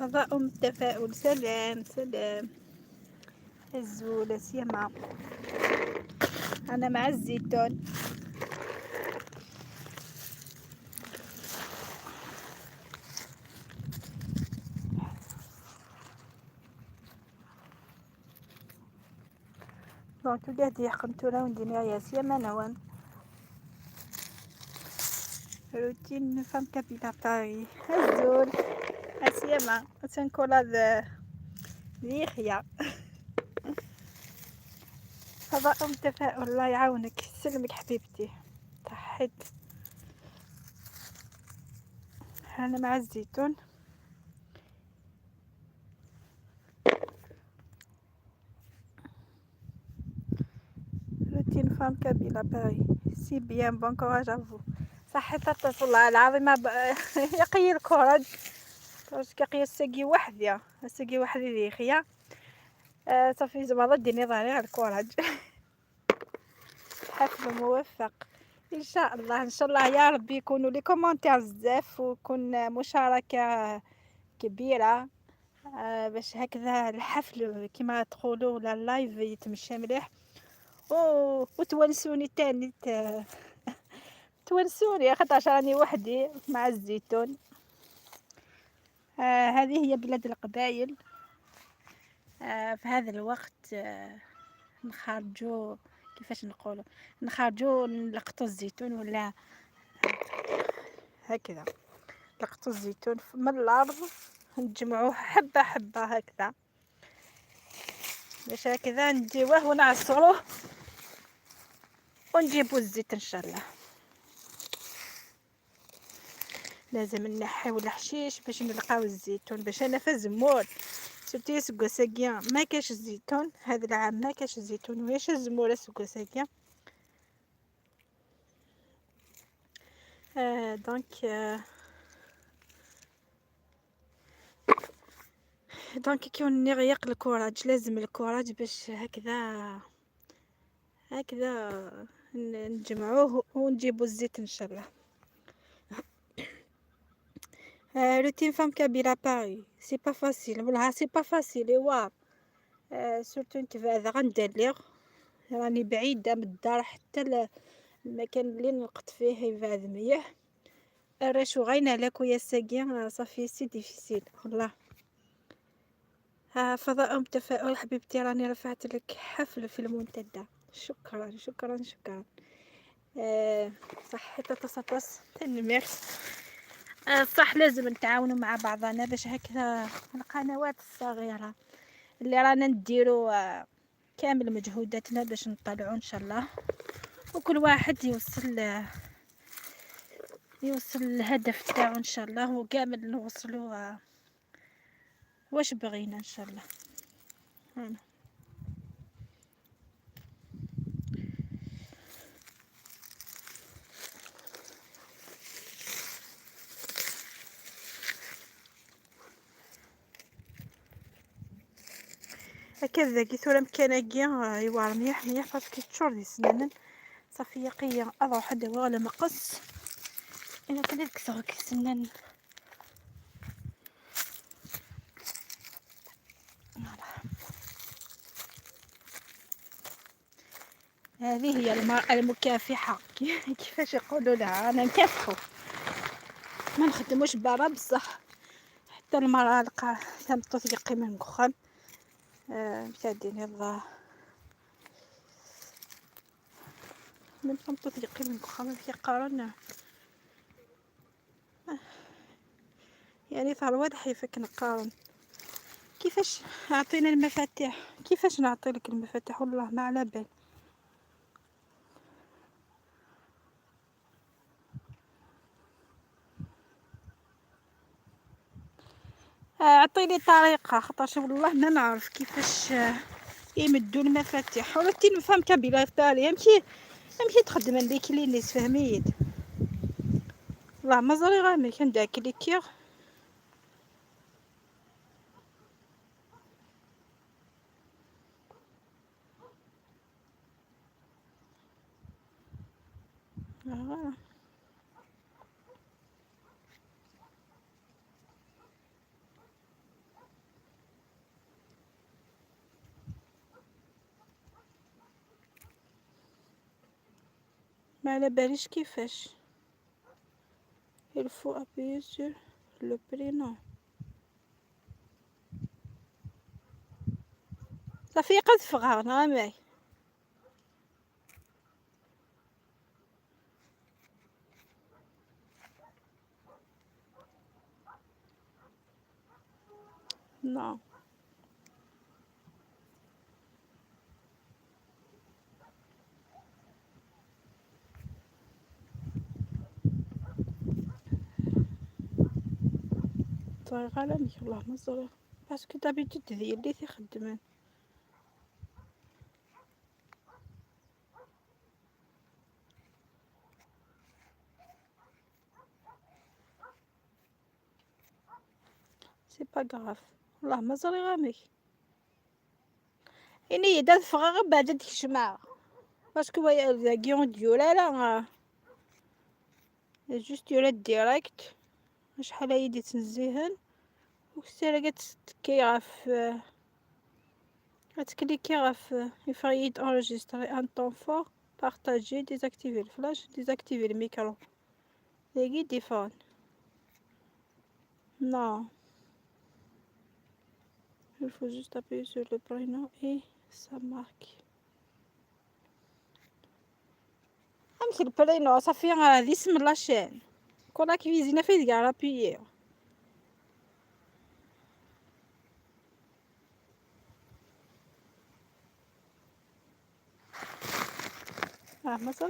فضاء أم التفاؤل، سلام سلام. الزولة سيما، أنا مع الزيتون. donc قاعد يحكم تورا وندير يا سيما نوان routine femme kabyle à Paris. الزول اسيما تنكولا ذي فضاء أم تفاؤل، الله يعاونك، سلمك حبيبتي، تحيت. أنا مع الزيتون. routine femme kabyle à Paris، c'est bien، bon courage à vous. صحيت والله العظيم يقي ال courage parce que قيا الساقي وحدي، الساقي وحدي ذي خيا. صافي زعما ضدني ظهري على ال courage. حفل موفق ان شاء الله، ان شاء الله يا ربي يكونوا les commentaires بزاف ويكون مشاركة كبيرة، باش هكذا الحفل كما تقولوا ولا ال live يتمشى مليح وتونسوني تاني، تونسوني خاطرش راني وحدي مع الزيتون. هذه هي بلاد القبايل. في هذا الوقت نخرجوا، كيفاش نقولوا، نخرجوا نلقطوا الزيتون ولا هكذا، لقطوا الزيتون من الارض، نجمعوه حبه حبه هكذا، باش هكذا نديوه ونعصروه ونجيبو الزيت ان شاء الله. لازم نحيو الحشيش باش نلقاو الزيتون، باش انا في الزمور surtout سكوساكيا ما كاش الزيتون هذا العام، ما كاش الزيتون وياش الزموره سكوساكيا. donc كي نغيق ال courage، لازم ال courage باش هكذا هكذا نجمعوه ونجيبو الزيت ان شاء الله. routine femme kabyle à Paris، c'est pas facile، والله c'est pas facile. ايوا surtout نت هذا غندير، راني بعيدة من الدار، حتى المكان اللي نلقط فيه يبعد مليح. الرشو غينا لك ويا ساقية، صافي c'est difficile والله. ها فضاء أم تفاؤل حبيبتي، راني رفعت لك حفل في المنتدى، شكرا شكرا شكرا. صح تتصطص تنمير. صح لازم نتعاونوا مع بعضنا باش هكذا القنوات الصغيرة اللي رانا نديرو كامل مجهوداتنا باش نطلعوا ان شاء الله، وكل واحد يوصل الهدف تاعو ان شاء الله، وكامل نوصلوا واش بغينا ان شاء الله. هكذا كي ثورة مكاناكيا يوار مليح مليح parce que تشور دي سنانن صافي يقيا اروح دوا ولا مقص. انا كنكسر سنان. هذه هي المرأة المكافحة. كيفاش يقولوا لها، انا نكافحو ما نخدموش برا بصح حتى المرأة لقى تمطوط يقي من كخام. بتعديني الله من تمطوط يقي من كخام في قارن، يعني ثروة حيفك نقارن. كيفاش اعطينا المفاتيح، كيفاش نعطي لك المفاتيح والله ما على بال. اعطيني طريقة خاطرش والله ما نعرف كيفاش يمدوا المفاتيح. ولكن نفهم kabyle تاعي امشي تخدم les clés فهميت. والله ما زري غامي كندا كليكير. ما على باليش كيفاش. Il faut appuyer sur le prénom. صافي قد فغا نعم. Non. طريقة على والله ما زريغ parce que d'habitude ذي اللي تيخدمن. C'est pas grave والله ما زريغ امك. إني دا فغا بعد تكشمع parce que ذاكي اون ديولا لا juste يولا direct شحال هايدي تنزيهن وكسيرا كتكي غاف غتكليكي غاف يفريد enregistrer un temps fort partager désactiver ال flash désactiver ال micro داكي ديفون. Non, il faut juste appuyer sur le prénom et ça marque. امشي ال prénom صافي هذه اسم la chaîne كولا cuisine في كاع appuyer. ما صار.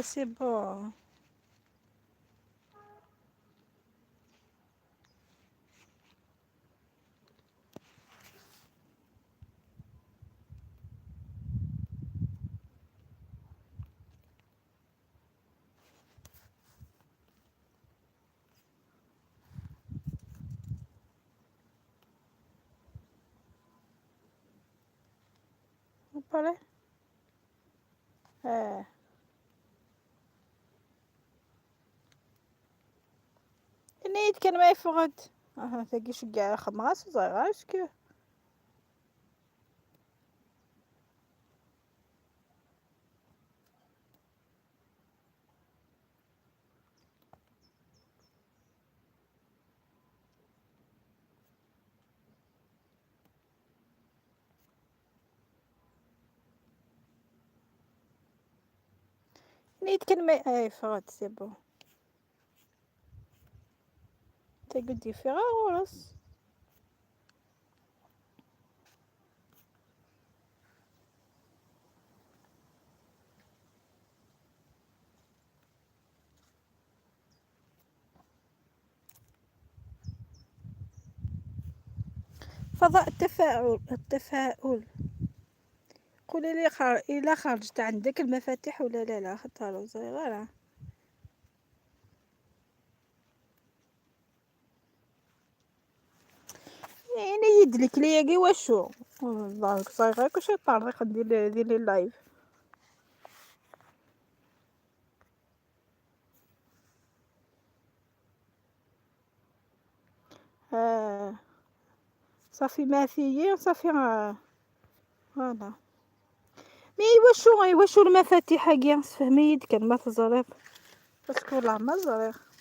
C'est bon. Parler. نيت كان ما يفقد تاكي شكاع خماس صغيرة اسكو نيت كان ما يفقد c'est bon. تقدي في غورس. فضاء التفاؤل التفاؤل. قولي لي إلا خرجت عندك المفاتيح ولا لا؟ لا خطر صغيرة. يعني يدلك ليا كي واشو والله صغيرة كلشي طريق ديال ال live. صافي ما فيا صافي voilà. mais واشو المفاتيح كاع فهمي كان ما تزريق parce que والله ما زريق.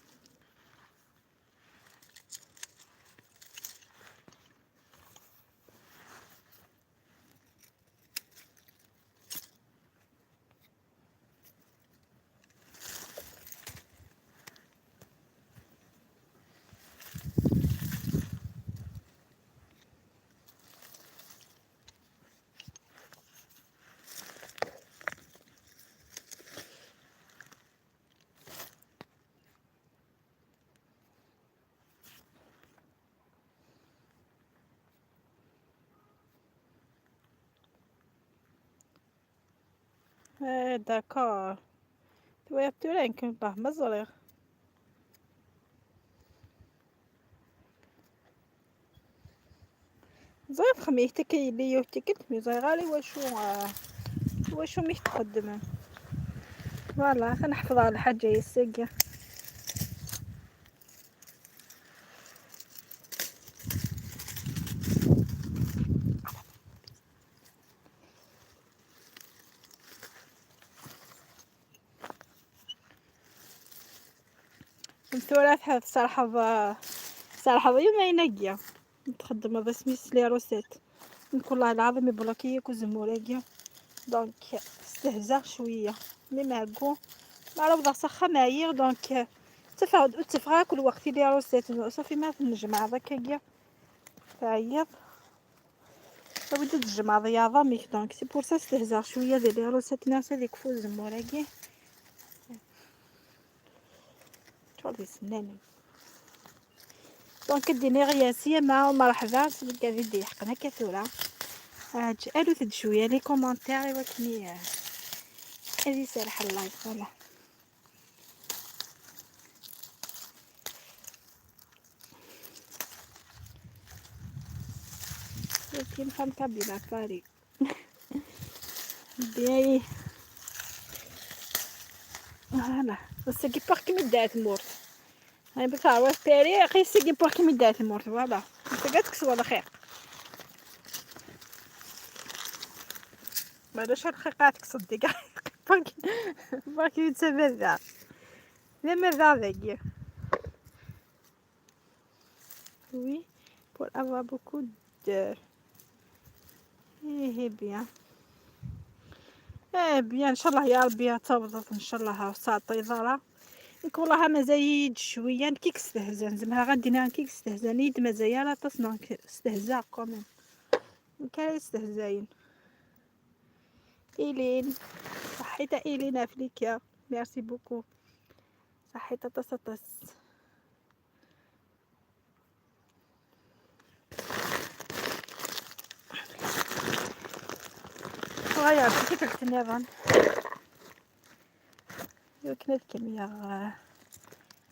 إيه d'accord توا تورانك والله ما زريغ. زغير خميتك كي اللي يوتيكت mais زغير واشو ميح تخدم. voilà نحفظ على الحاجة يساقيا. ثلاث صراحة صراحة يوم ينقيا تخدم هذا سميس les recettes نكون الله العظيم يبلوكي كوزموراكيا donc استهزا شوية mais معكو ما راه صخا معايا donc تفغا كل وقت les recettes صافي ما نجمع هذاك تعيط ودي تجمع ضياضة ميك donc c'est pour ça استهزا شوية ديال les recettes ناس هذيك فوز زموراكي شغل سناني. donc ديني غياسية مع مرحبا سبقا فيديو حقنا كثورة الو ثد شوية les commentaires وكني هذه سارح ال live. voilà كي femme kabyle Paris bien voilà سكي بارك مي دات مورت هاي بتعرف باري اخي سكي بارك مي دات مورت. voilà انت قالت كسوا الخيق بعداش الخيقاتك صدق بارك بارك يتسمى لا ماذا ذاك oui pour avoir beaucoup de eh bien eh bien ان شاء الله يا ربي توظف ان شاء الله ساعة ضرا نك والله مازال شوية كيك استهزا زعما غادي كيك استهزا نيد مازال لا تصنع استهزاء quand même كاين استهزاين. إيلين صحيتها إيلين افليكيا merci beaucoup صحيتها تصطس. غايا كيف النظام وكنا كمية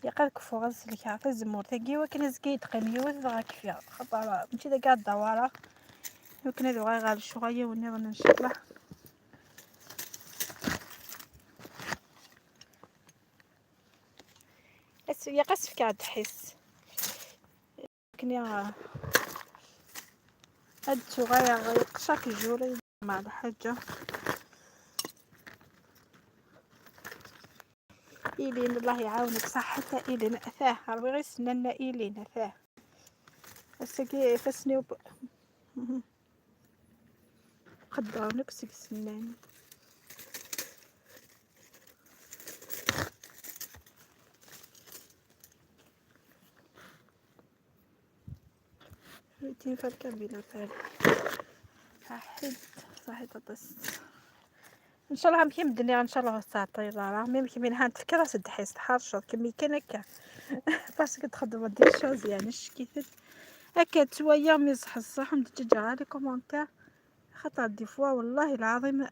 يقال كفو غزلك عطي الزمور تاقي وكنا زكي تقيم يوز غا كفيا خاطر ماشي داك الدوارة وكنا ذو غير الشغاية والنظام ان شاء الله. يا قصف كعد حس كني هاد غايا chaque jour مع الحاجة إيلين الله يعاونك صحتها إيلين أثاه ربي غير سننا إيلين أثاه السكي فسني قدرنك سك سنان روتين فالكابينة فعلا صحيت صحيت طس ان شاء الله مكي مدني ان شاء الله الساعة راه ميم كي من هان تفكر راس الدحيس تحرشط كمي كان هكا parce que تخدم des choses يعني شكيت هكا تويا mais صح الصح متجا les commentaires خاطر des fois والله العظيم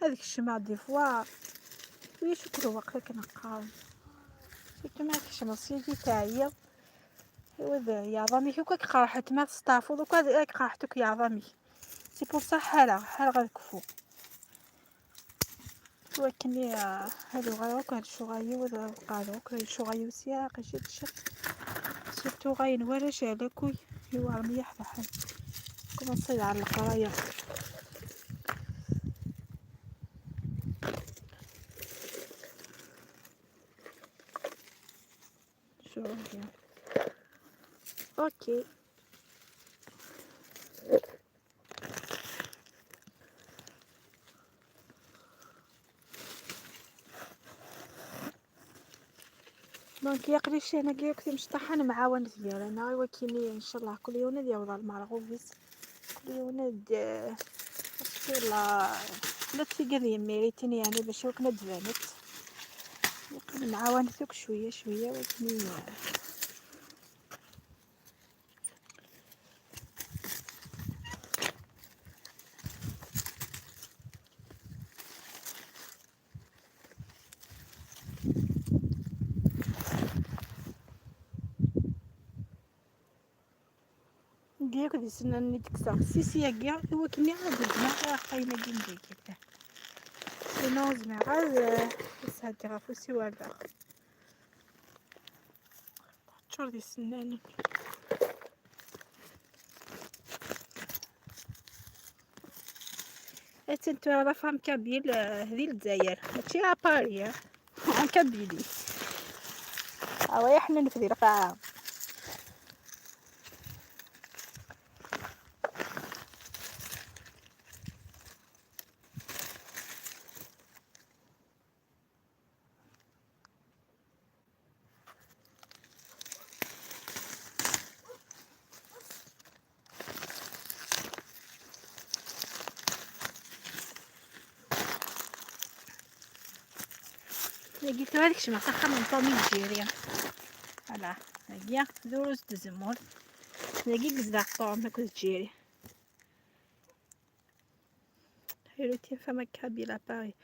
هذيك الشمع des fois ويشكروا وقت كنقاو surtout ما كيش مصيدي تاعي ايوا يا عظامي كي قرحت ما تستعفو دوكا قرحتك يا عظامي c'est pour ça حالة حالة غنكفو ولكن هادو غير هاد الشغايو وهاد القادوك هاد الشغايو سياق شي شي surtout غاين ولا على كوي ايوا رمي حدا commencer على القراية. شو OK donc يا قريشي انا كي كنت مشطحه معاون ديال انا ولكن ان شاء الله كل يوم ديال المرغوبيس كل يوم لا لا تيقر ميريتيني يعني باش وكنا تبانت معاون شوية شوية ولكن ندير دي سنان تكسر سيسي ياكيا هو كني غادي الجماعة قايمة كي ندير سينون زعما غاد ساعتي غافوسي ولا تشور دي سنان. انت la femme kabyle هذه الجزائر ماشي à Paris en Kabylie. اوا حنا نفذي القاعة. لقيت هذيك شمع صخر من Tom et Jerry. Voilà هاكيا دروس تزمور لقيت زداق طوم هاكو Jerry. Routine femme kabyle à Paris.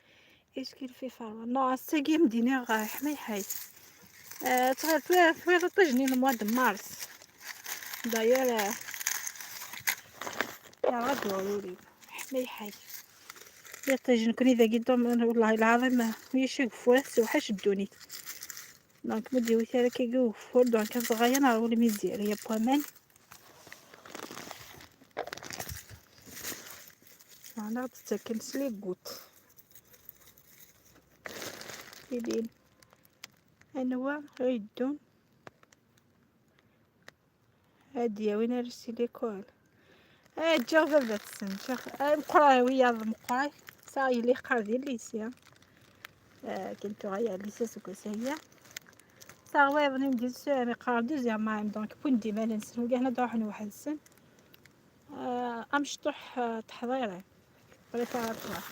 Est-ce qu'il fait froid؟ Non, الساقية مدينة حماي حي. تغير ثوير طجني ال mois de mars. D'ailleurs يا غد ضروري حماي حي. يطيجن كون إذا قدام والله العظيم يشق فوات وحش الدونيت. Donc مدي وثالة كيقو فور donc صغير نعرفو ميزير هي بوامان. أنا تتاكل سلي غوت. يدين أنوا غيدون هادية وين رسي ليكول. جا بابا تسن مقراي ويا مقراي صاي اللي قرا ديال lycée. كنتو غايا lycée سوكوسية صا ويضني ندير سامي قرا deuxième عام donc بون ديما نسن وكاع هنا دروحنا واحد السن. امشطح تحضيري préparatoire.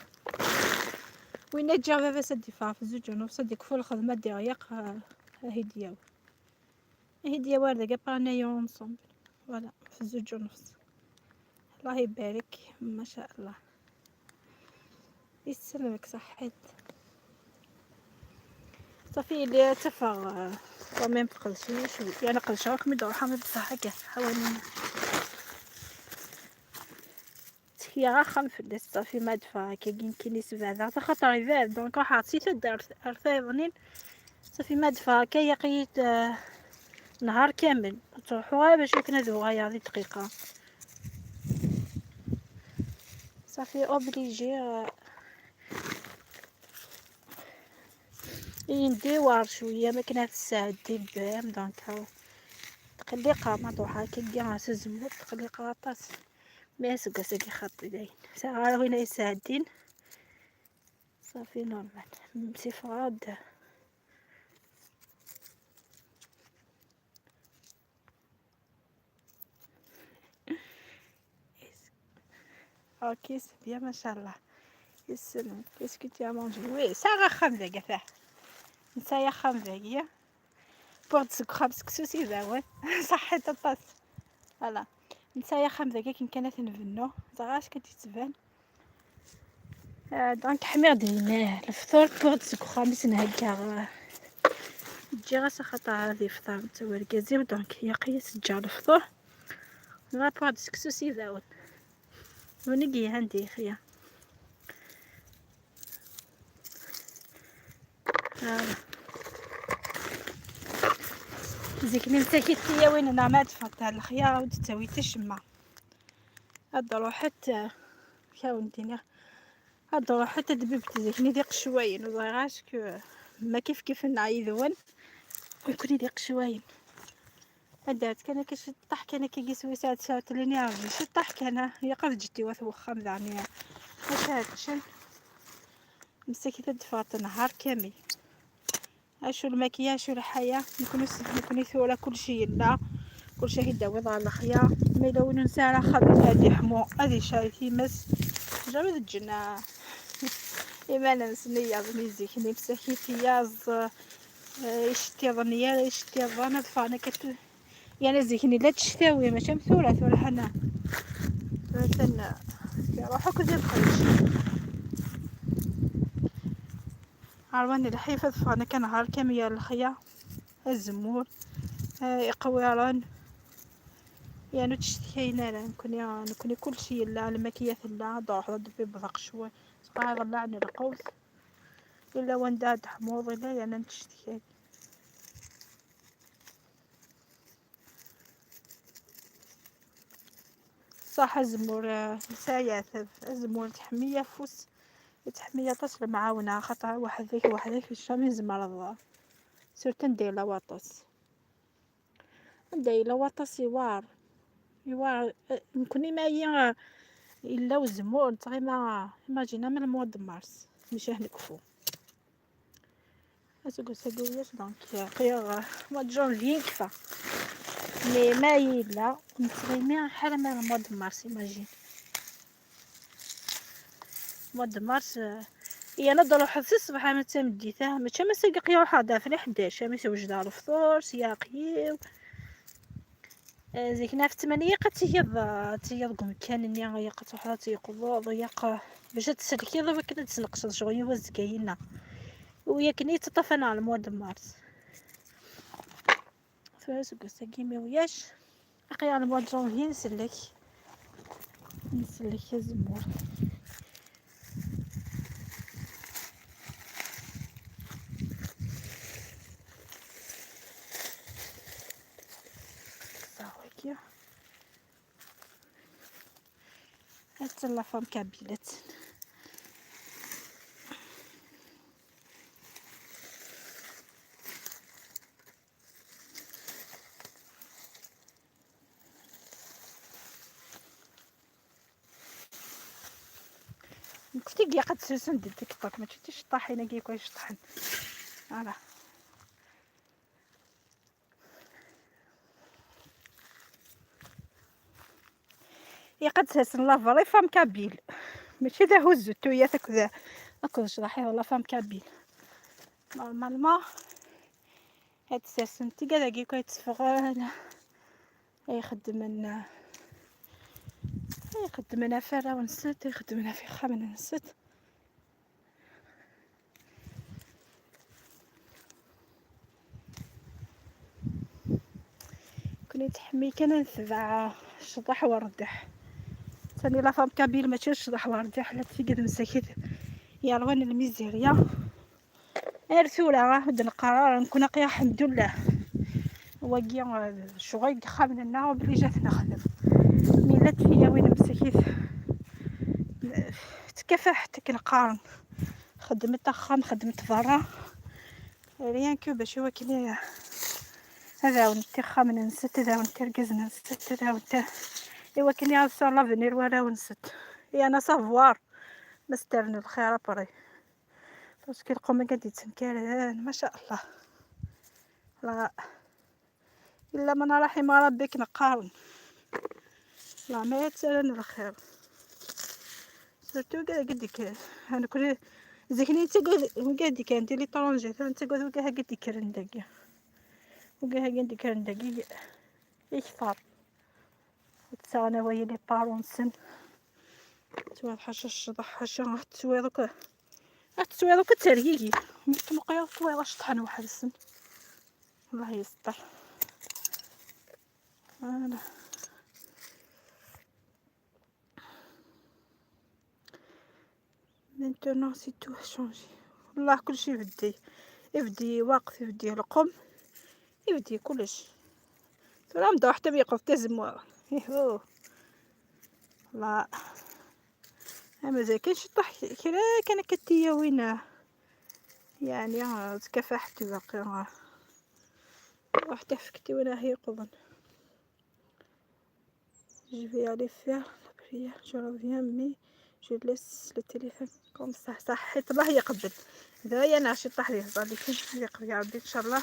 وين جا بابا سدي في زوج ونص ديك فول الخدمة ديغيق هدية هدية واردة كاع بانايو ensemble voilà في زوج ونص. الله يبارك ما شاء الله يسلمك صحيت صافي اللي تفغ quand même تقل شوية شوية يعني قل شوك مدور حامل بصح هكا حوالي هي غا خمس فلس صافي ما دفع كاين كاين سبعة ذا خاطر يبان donc واحد سيت دار ارثايضنين صافي ما دفع كي قيت نهار كامل تروحوا باش كنادو غايا هذه دقيقة صافي obligé نديوار شوية ما كانت الساعة دي بام donc تقليقه ما تروح كي كاع تزمر تقليقه غطاس ما سكا سكي خطي داين ساعة وين يساعدين صافي normal مسي فراد. OK c'est bien ما شاء الله يسلمك. Qu'est-ce que tu as mangé؟ Oui ساعة خمسة كاع نسايا خمسة هي بورد سك خمس كسوسي زاوي صحيت الطاس voilà نسايا خمسة كاع كي كانت نفنو زغاش كتتبان. donc حمير ديناه الفطور بورد سك خمس نهكا تجي غاس خاطر هذه فطار توركازيو donc هي قياس تجا الفطور غا بورد سكسوسي زاوي ونقي عندي خيا. زيك نمسكيت ليا وين انا ما تفرت على الخيار وتسوي تشمع هاد روحت كاوندينا هاد روحت دببت زيك نديق شوين وزغاش كو ما كيف كيف نعيذون ويكون يديق شوين هدات كان كيش طاح كان كي سوي ساعة ساعة ليني عرفي شي طاح كان يقف جدي وثوخم ذعني اش هادشي مسكيت دفعت نهار كامل اشو الماكياج شو الحياة نكونو ثورة كلشي لا كلشي يداوي ضع الخيا مي لو ننسى على خاطر هادي حمو هادي شايتي مس جامد الجنة إيمان نسنية ظني زيك مسكيتي ياز يشتي ظنيا يشتي ظن دفعنا كت يعني زيكني لا تشتاوي ماشي مثورة ثورة حنا مثلا روحو كذي بخيش عرواني الحيفة دفعنا كنهار كامل الخيا الزمور يقويران يعني تشتكينا لا نكوني كلشي لا الماكية لا دروح دبي بضق شوي تقاعد الله عن القوس إلا ونداد حموض لا يعني نتشتكي. صح الزمور سايا الزمور تحمية فوس تحمية تصل معاونة خاطر وحدك وحدك الشامي زمرض سيرت ندير لا واطاس ندير لا واطاس يوار يوار نكوني معايا إلا وزمور تغيما إيماجينا من ال mois de mars مش نكفو أسوق ساقوياش donc قيا mois de janvier كفا mais ما إلا نتغيمي حال من ال mois de mars imagine mois de mars هي نضل في الصباح ما تمديته ماشي ما ساق قيا واحد في 11 مي سوجد على الفطور سياقيو زيكنا في 8 قد تيض كان ني قد وحده تيقض ضيق باش تسلكي ضوك كنا تسنقص شغل وزكاينا ويا كني تطفنا على ال mois de mars فاسوق ساقي وياش اقيا على ال mois de janvier نسلك نسلك الزمور. هات la femme kabyle كنتي كي قد سوسن دي تيك توك ما شفتيش الطحينه كي كويش طحن voilà يقد ساسن la vraie femme kabyle ماشي ذا هزو تويا ذاك ذاك شرحي la femme kabyle normalement هاد ساسن تيكا ذاكي كيتفغ يخدم يخدمنا فرا ونست يخدمنا في خامنا نست كوني تحمي كان نتبع الشطح والردح ثاني la femme kabyle ماشي الشطح والردح لا تفيقد مساكين يا روان الميزيريا ارثولا هاد القرار نكون قيا الحمد لله وكي شغل خامنا وبلي جات نخدم ميلات فيا وين مسكيت تكافحت كنقارن خدمت خام خدمت برا rien que باش هو كني هذا ونتي خام ننست هذا ونتي ركز ننست هذا ونتي ايوا كني عرفت l'avenir ولا ونست يا انا savoir مسترن الخير après parce que القوم قد يتنكر ما شاء الله لا الا من رحم ربك نقارن لا ما يتسالن الخير surtout قد انا كل زكني تقول قد كان ديال l'étranger تقول وكا قد كرندق وكا قد كرندق يكثر تسانا وهي les parents سن توا حاجة الشطح حاجة تسوي دوك تسوي دوك تريقي مقيا تسوي شطحن واحد السن الله يستر. voilà maintenant c'est tout changé والله كلشي يبدي يبدي واقف يبدي القم يبدي كلش ترى مدو حتى بيقف تزمو يهو لا مازال كاين شي طح كلا كان كتيا وين يعني تكافحت باقي وحتى فكتي وانا هي قضن. Je vais aller faire la prière, je reviens mais je laisse le téléphone comme ça. صح الله يقبل هذايا انا شي طاح ليه لي يقبل يا ربي ان شاء الله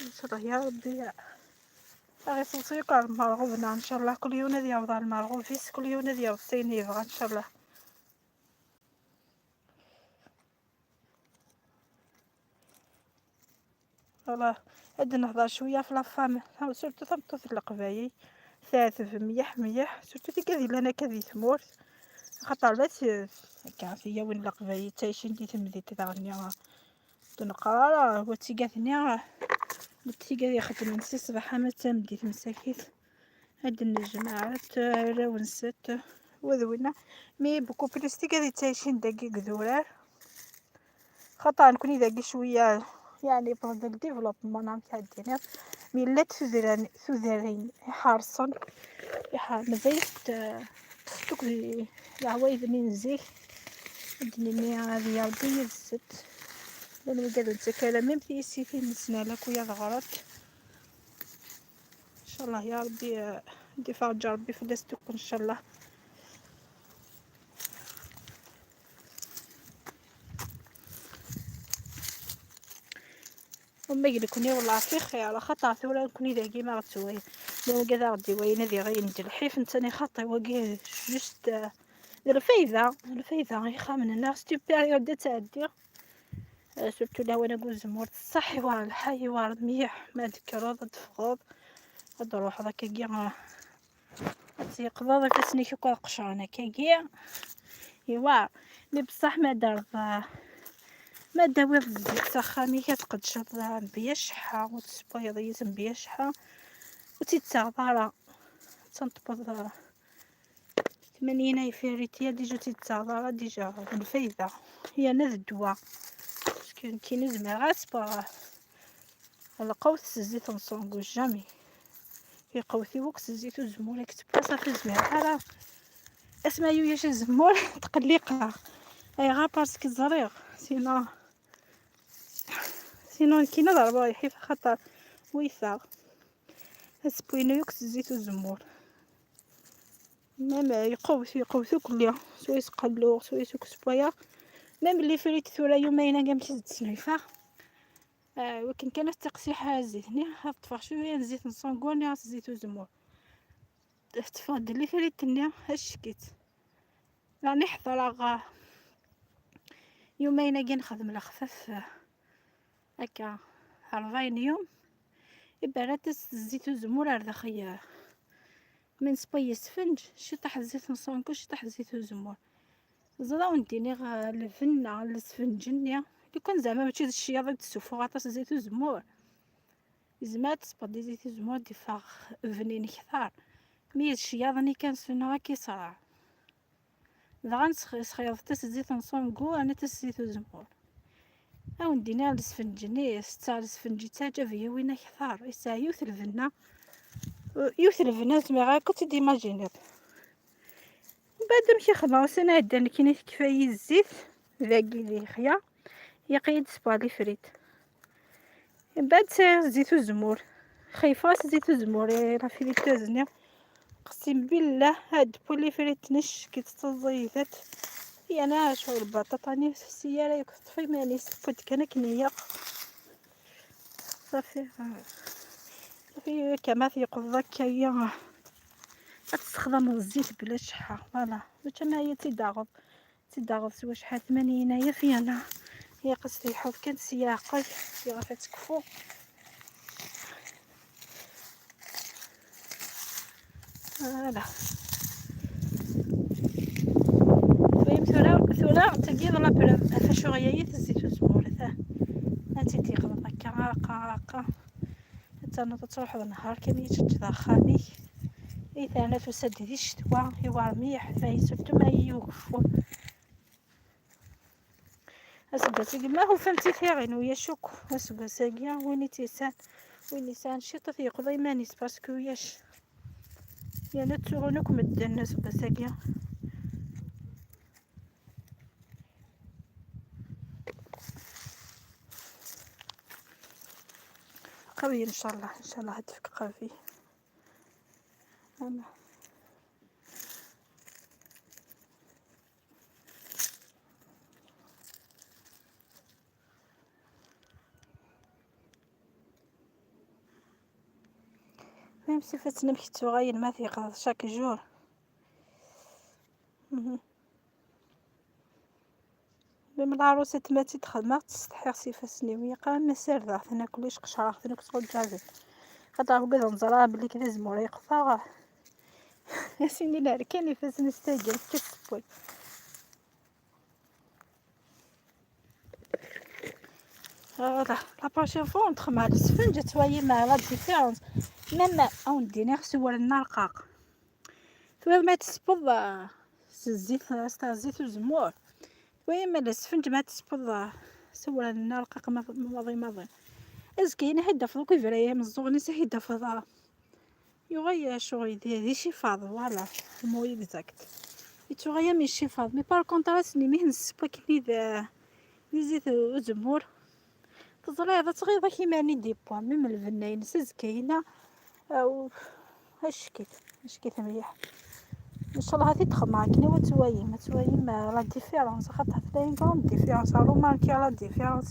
ان شاء الله يا ربي غير صوتيق المرغوبنا ان شاء الله كل يوم ذي يوضع المرغوب فيس كل يوم ذي يوضع سيني يبغى ان شاء الله. والله هاد نهضر شوية في la femme surtout ثمطوط القبايل ثاثف ميح ميح surtout تيكا ديال انا كذي ثمورت خاطر لا كافية وين القبايل تعيشين دي تمدي تغني تنقرا هو تيكاثني تيكا يخدم نسي صباح ما تمدي مساكيت هاد النجمات راونست وذوينا mais beaucoup plus تيكا تعيشين داكي قذورار خاطر نكوني داكي شوية يعني بغد ال développement نعم تعدينا mais لا تذرين يحارصن مازال تفتك العوايد من زيك الدنيا غادي يا ربي يزت لأن قالو نتكالا même تيسي نسنا لك ويا ضغرت ان شاء الله يا ربي دي فرج ربي في دستك ان شاء الله. وما يقلكني والله في خير خاطر ثورة نكوني ذاكي ما غتسوي لو كذا غدي وين ذي غير ندير الحيف نتاني خاطي وكي juste الفايدة الفايدة يخامن هنا c'est période تعدي surtout لا وانا قول زمور صح يوار الحي يوار ميح ما تكرض تفغض تروح هذاك كي تيقضى داك سنيك قشرانه كي يوار mais بصح ما دار ما داوي الزيت خامي كتقدشط بيا شحا وتسبيض بيا شحا وتيتساغ تنطبض 80 يفيريتيا déjà تيتساغ déjà الفايدة هي ناذ الدواء parce que كي نزمر غاسبا القوس الزيت نصونغو jamais يقوثي وقت الزيت الزمور كتبقى صافي زمير راه اسمع يوياش الزمور تقليقه اي غا parce que زريغ sinon sinon كي نضرب رايحي خاطر ويثاغ سبوينو يوكس الزيت الزمور même يقوث يقوثو كليا سوا يسقلو سوا يسوك سبويا même les frites ثورا يومين كاع مشيت تسنيفا ولكن كانت تقسيحة الزيت ني طفى شوية زيت نصونكو زيت الزمور تفضل les frites ني اشكيت راني حضر يومين كي نخدم الخفاف هكا 40 يوم إبرات الزيت الزمور هذا خيار من سبي سفنج شي طاح الزيت نصونكو شي طاح الزيت الزمور زرا ونديني الفنة السفنجنيا لو كان زعما ماشي الشياض تسوفو غاطس زيت الزمور زعما تصبر زيت الزمور ديفاغ فنين كثار mais الشياض كان سنو كيصرع دغا نسخيض تاس زيت نصونكو انا تاس زيت الزمور او ندينا السفنجني ستا السفنجي تا جا وين كثار يسا يوث الفنة يوث الفنة زعما غير كنت d'imaginer من بعد مشي خلاص انا عندنا كاين كفاية الزيت ذاكي لي خيا يقيد سبا les frites من بعد زيت الزمور خايفة زيت الزمور la friteuse ني اقسم بالله هاد poulet frites نش كي تزيدات هي انا شغل البطاطا ني في السيارة ياك طفي ماني سبوت كان كنيا صافي صافي كما تيقض هكايا تستخدم الزيت بلا شحه voilà باش ما هي تيداغض تيداغض سوا شحال 80 هي فينا هي قصتي يحط كان سياقي غاف تكفو voilà المهم ثورة ثورة تلقي la preuve فاش غيا الزيت الزمور ثا انت تيقض هكا رقا رقا حتى نوض تروح النهار كامل تشد خامي إذا أنا تسد دي الشتوى يوار ميح فاي surtout ما يوقفو أسباسي ما هو فهمتي ثيغين ويا شوك أسباساكيا وين تيسان وين يسان شي تيقضي مانيس parce que ياش يعني تسوغنوك مدن أسباساكيا قوي ان شاء الله ان شاء الله هتفك قوي انا même si فاتنا مكتو غاين ما ثيقظ chaque jour. même العروسة تما تيتخدم تستحق سيفاسني ويقا ما سارده ثنا كلش قشرة ثنا كتقول جافي خاطر قد نزرا بلي كذا زمور يقطع سيني لا كان فاس نستاجر كتسبوي. voilà la prochaine fois ندخل مع السفنج توالي مع la différence même اون دينيغ سوال النرقاق ثوا ما تسبض الزيت الزيت وزمور ثوا ما السفنج ما تسبض سوال النرقاق ماضي ماضي ازكينا هدا فضوك يفرايا مزوغني هدا فضا يغير شغل دي شي فاض voilà ال mot exact يتغير مي شي فاض mais par contre راسني مي نسبا كني ذا زيت وزمور تزريض تغيض كيما des fois même الفناين سزكينا او اشكيت اشكيت مليح ان شاء الله غادي تدخل معاك نوا توايم توايم la différence خاطر تلاقي grande différence remarquer la différence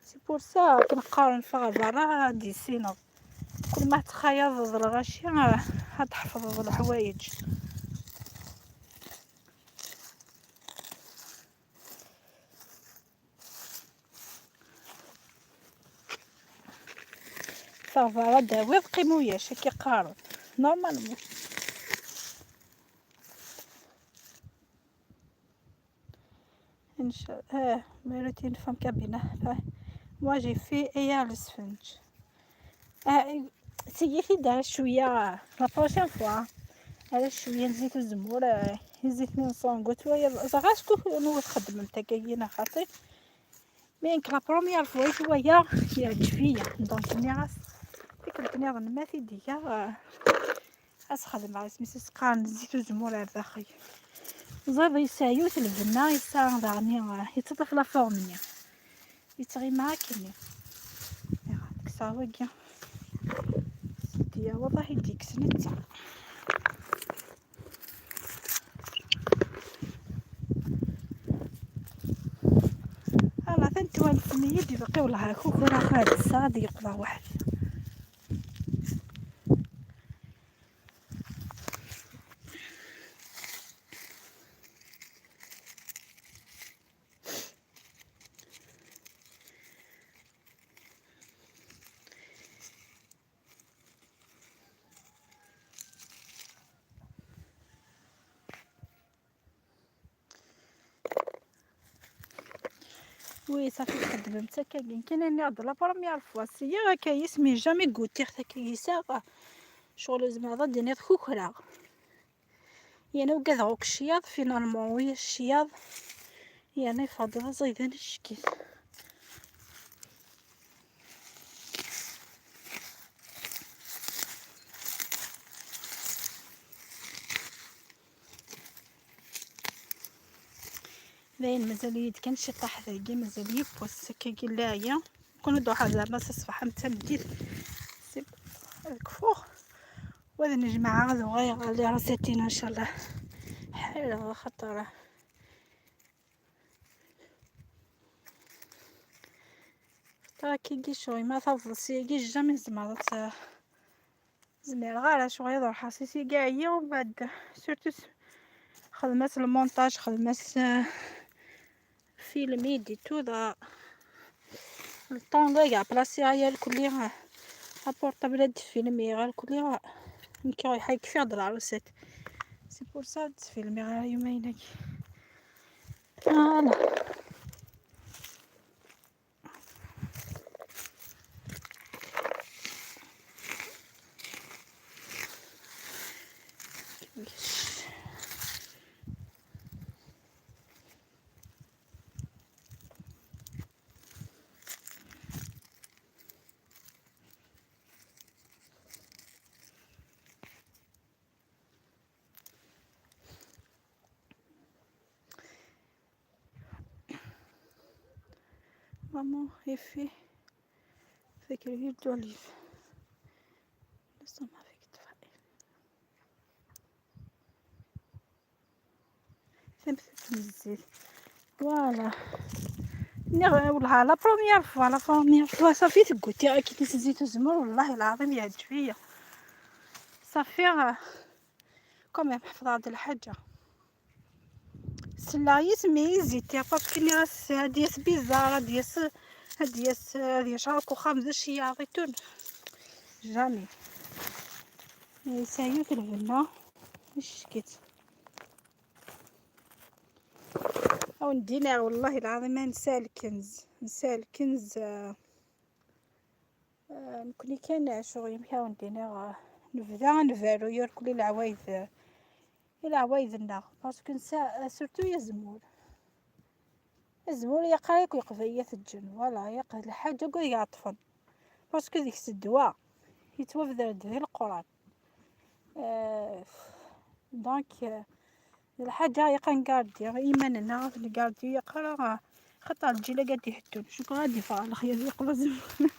c'est pour ça كنقارن فيها برا دي سينو كل ما تخيض الغاشي تحفظ الحوايج. فافا داوي قيموياش كيقارن normalement. ان شاء الله ma routine femme kabyle moi j'ai fait ايا السفنج سيتي دار شوية la prochaine fois على شوية نزيد الزمور زيت من صونغ ويا زغاش كو نو تخدم نتا كاينه خاطر mais la première fois هو يعجب فيا donc ني غاس ديك الدنيا ما في ديا اسخدم على سميتو سقان زيت الزمور على الداخل زيد يسايوت البنا يسا دعني يتطف la forme يتغي معاك كني ديك الساعة وكيا ديا والله يديك سنتا انا ثاني سمية دي باقي والله هاكوك راه هاد الساعة دي يقضى واحد. oui صافي تخدم نتا كاين كاين اني عاد la première fois سيا كايس mais jamais goûté حتى كيسا شغل زعما هذا ديني كوكرا يعني وكذا غوك الشياض finalement ويا الشياض يعني فاضل زيدان الشكيل. باين مازال يد كان شي طاح ذاكي مازال يبوس كي لايا كون دوحة زعما الصباح متمديت سي الكفوخ وهذا نجمع غادي غير اللي راسيتينا ان شاء الله حاله خطره. خطره كي كي شوي ما تفضل سي كي جامي زعما زمير غير شوية روح حاسيسي كاع هي ومن بعد سورتو خدمات المونتاج خدمات فيلمي دي تو دا الطون كاع بلاصي هيا الكلي ابورطابل هاد فيلمي غير الكلي نكي رايحة يكفي هاد العروسات c'est pour ça تفيلمي غير يومين هاكي voilà. Maman est fait avec l'huile d'olive. Nous sommes avec toi. Voilà. والله la première fois la première fois صافي تقوتي كي تزيد الزمر والله العظيم يعجب فيا صافي quand même حفظ هاد الحاجة سلايت mais زيتي parce que غاس هادياس bizarre هادياس هادياس هادياس راكو خامز شياطيتون jamais سايوت البنا شكيت. او ندينا والله العظيم ما نسى الكنز، نسى الكنز. نكوني كان شغل مكاون دينا نبدا نفالو يركل العوايد، العوايد لنا parce que نسى surtout يا زمور، الزمور يقراك ويقضي الجن voilà يقضي الحاجة كاع يعطفن parce que ديك الدواء يتوفد في القران. donc الحاجة يقا نقاردي إيماننا نقاردي يقرا خاطر الجيل قاعد يحتون شكون غادي يفعل الخير يقبل زمور.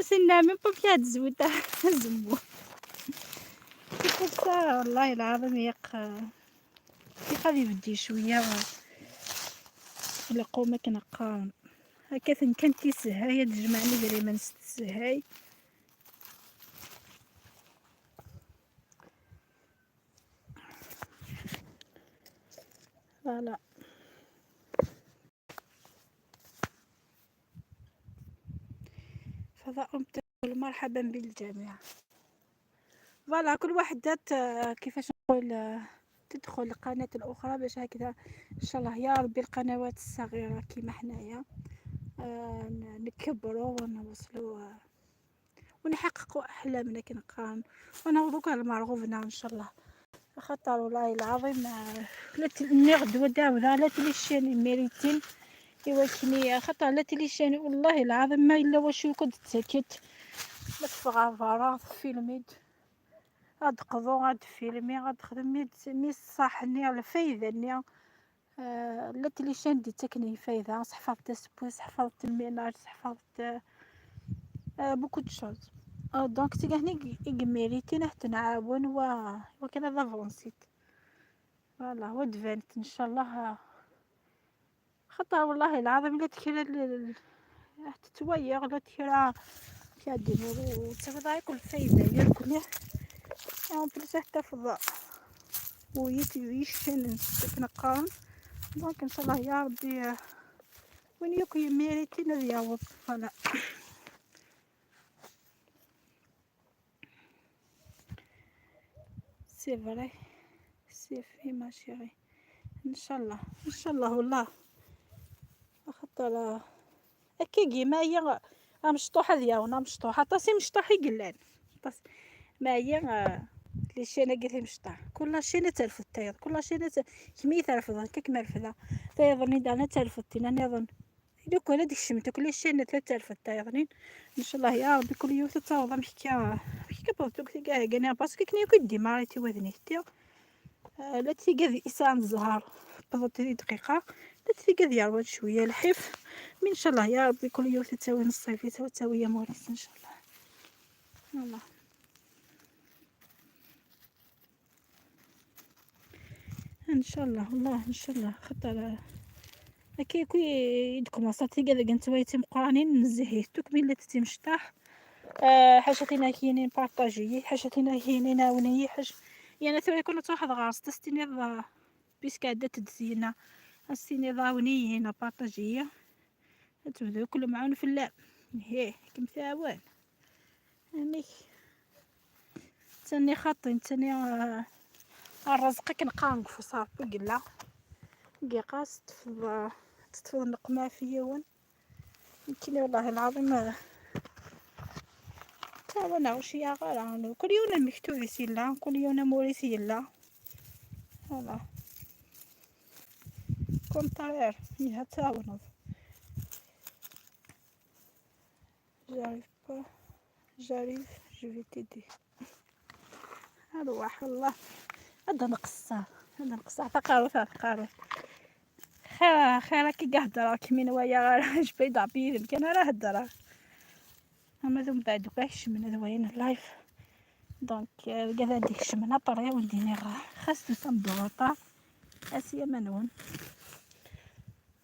سنا من بوكي هاد الزويته الزمور كيف والله العظيم يق يبدي شوية القومة كنقارن هكا كان تيسهاي تجمعني دري ما نستسهاي. voilà فضاء مرحبا بالجميع. voilà كل واحد كيفاش نقول تدخل القناة الأخرى باش هكذا إن شاء الله يا ربي القنوات الصغيرة كيما حنايا نكبروا ونوصلوا ونحققوا أحلامنا كنقارن ونوضوا على مرغوبنا إن شاء الله. خاطر والله العظيم لا نغدو داودا لا les chaînes ميريتين إوا كني خاطر لا les chaînes والله العظيم ما إلا واش كنت تسكت ما تفغى فراغ فيلميت غاد قضو غاد فيلمي غاد خدمي mais صح ني الفايدة ني لا les chaînes دي تكني فايدة صحفظت سبوس حفظت ال ménage حفظت beaucoup de choses donc تيكا إيكميريتي نحت نعاون و وكان دافونسيت voilà ودفانت ان شاء الله. خاطر والله العظيم الا تكرا تتويغ لا تكرا كاديرو تفضل كل فايدة يركني en plus حتى فضاء ويشن نقارن donc ان شاء الله يا ربي وين يكون ميريتي نذياوض. voilà c'est vrai c'est في ma chérie ان شاء الله ان شاء الله والله خاطر هكاكي ما هي مشطوحه ديالنا مشطوحه طاسي مشطوح يقلان ما هي les chaînes قلت مشطح كل chaîne ترفض تايض كل chaîne كمي ترفض كيك مرفضه تايضني دانا ترفض تينا نظن دوك ولا ديك الشمت كل chaîne ترفض تايضني ان شاء الله يا ربي كل يوم تتعوض محكا محكا بوتوك كاع كاع parce que كني كنت ديماريتي وذني حتى لا تيقا إنسان الزهر بضبط دقيقة لا تيقا ديال شوية الحيف mais ان شاء الله يا ربي كل يوم تتساوي نص صيفي تساوي موريس ان شاء الله. والله ان شاء الله والله ان شاء الله خاطر هكا كي يدكم وصلتي كذا كنت ويتي مقرانين نزهي توك ملي تتمشطح حاجة كاينين بارطاجي حاجة كاينين عاوني حاجة يعني ثوري كل واحد غارس تستيني بيسك عدا تدزينا السيني ضاوني هنا بارطاجيه تبدو كل معاون في اللعب هيه كم ثاوان هنيك تاني خاطين تاني الرزق كنقانق في صافي قلا قيقاس تفض تتفض النقمة في يون يمكن والله العظيم تاونا وش يا غير كل يوم مكتوب يسيلا كل يوم موريسي لا voilà contraire يها تاونض j'arrive pas j'arrive je vais t'aider ارواح والله هذا نقصه هذا نقصه تقارو تقارو خير خير كي قهدرا كمين ويا غير جبيد عبيد كان راه هدرا اما ذو بعد كاش من هذا ال live donc كذا ديك شمنا طريا ولديني خاص تسم ضغطة اسيا منون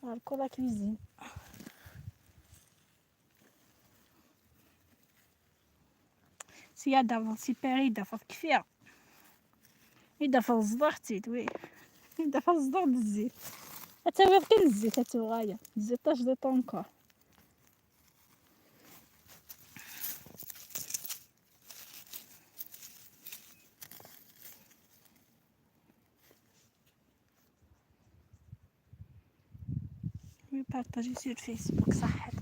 la cuisine سيا دافو سي باري دافو كفيا إذا فزضختي oui إذا فزضغ الزيت أتاوي كان الزيت أتوغايا الزيت اش دو طونكور partager sur Facebook. صحيت.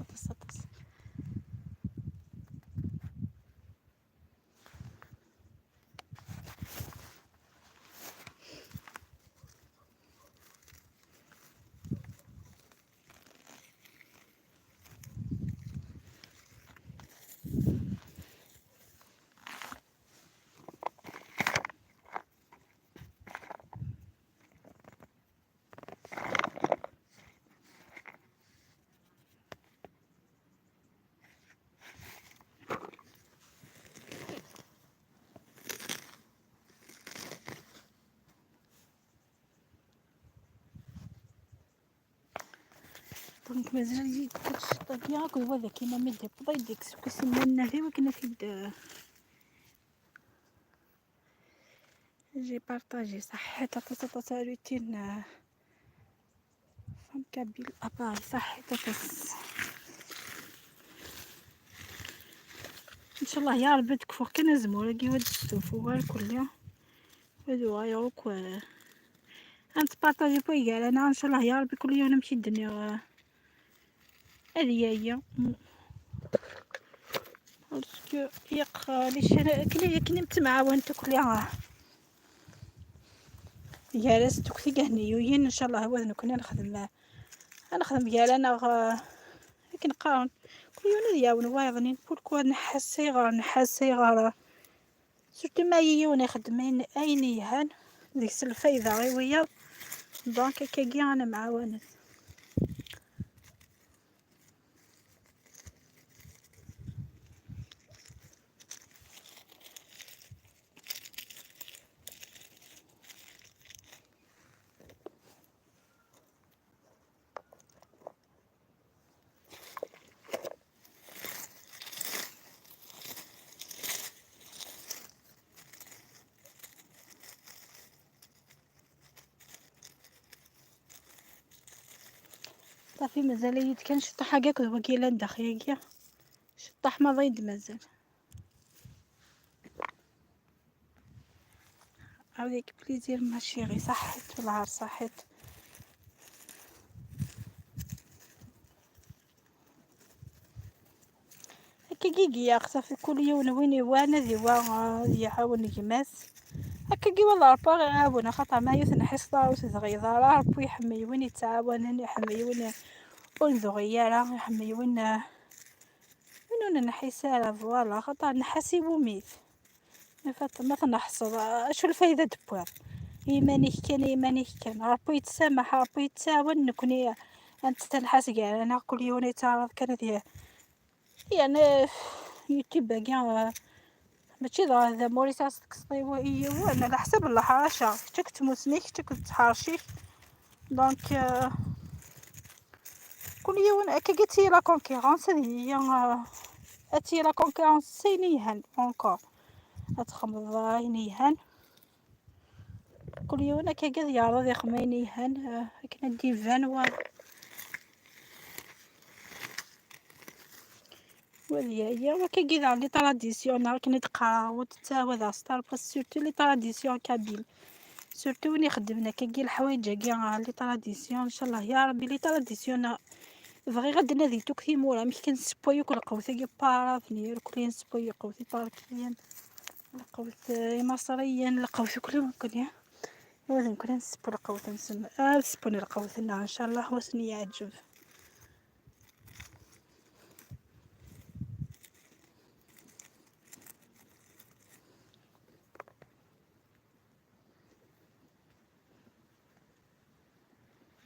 donc مازال يجي الشطاكية هو ذاك كيما مدي بضيدك سكسنا هذي وكنا في j'ai partagé. صحيت تا routine femme kabyle à Paris. صحيت. ان شاء الله يا ربي تكفو كان زمورا كي ود السوف الكل هادو غايروك انت partager بوي قال انا ان شاء الله يا ربي كل يوم نمشي الدنيا هذه هي parce que يق ليش كني كني متمعاون كلها جالس تكثي كهنيوين ان شاء الله هو كنا نخدم نخدم انا كنقارن كل يوم دياون وايضنين pourquoi نحس غير نحس غير surtout ما يون يخدم اين يهان ديك الفايدة غير ويا donc كاكي انا معاونة. صافي مازال يد كان شطح هكاك هو كي ندخل ياك شطح ما ضيد مازال avec plaisir ma chérie. صحيت والعار صحيت. هكا كيكي يا صافي كل يوم وين وانا ذي وا يعاون كماس هكا كي والله ربا يعاون خاطر ما يثن حصة وتتغيظ ربي يحمي وين يتعاون يحمي وين ونذغيارا يحمي وين وين نحيسارا voilà خاطر نحاسي وميت ما تنحصل اشو الفايدة دبوار إيمانيك كان إيمانيك كان ربي يتسامح ربي يتعاون نكوني أنت تنحاس كاع أنا كل يوم يتعرض كان يعني يوتيوب كاع ماشي ذا موري تاع ايوا على حسب الحرشه كتك تموسنيك كتك تحرشيك donc كل يوم هكا قلتي la concurrence هذه هي اتي la concurrence سينيهان encore اتخمض عينيهان كل يوم هكا قد يعرض يخمينيهان كنا ديفان و وهذه هي وكي كاع les traditions كنا تقرا وتتعاود ستار بس surtout les traditions kabyles surtout وين خدمنا كي الحوايج كاع les traditions ان شاء الله يا ربي les traditions بغي غاد نادي توك مورا مش كنسبويو كل قوثي كي بارافني كل نسبوي قوثي باركيان القوث مصريا القوث كل ممكن يا ولازم كنا نسبو القوث نسم نسبو القوث ان شاء الله وسني يعجب.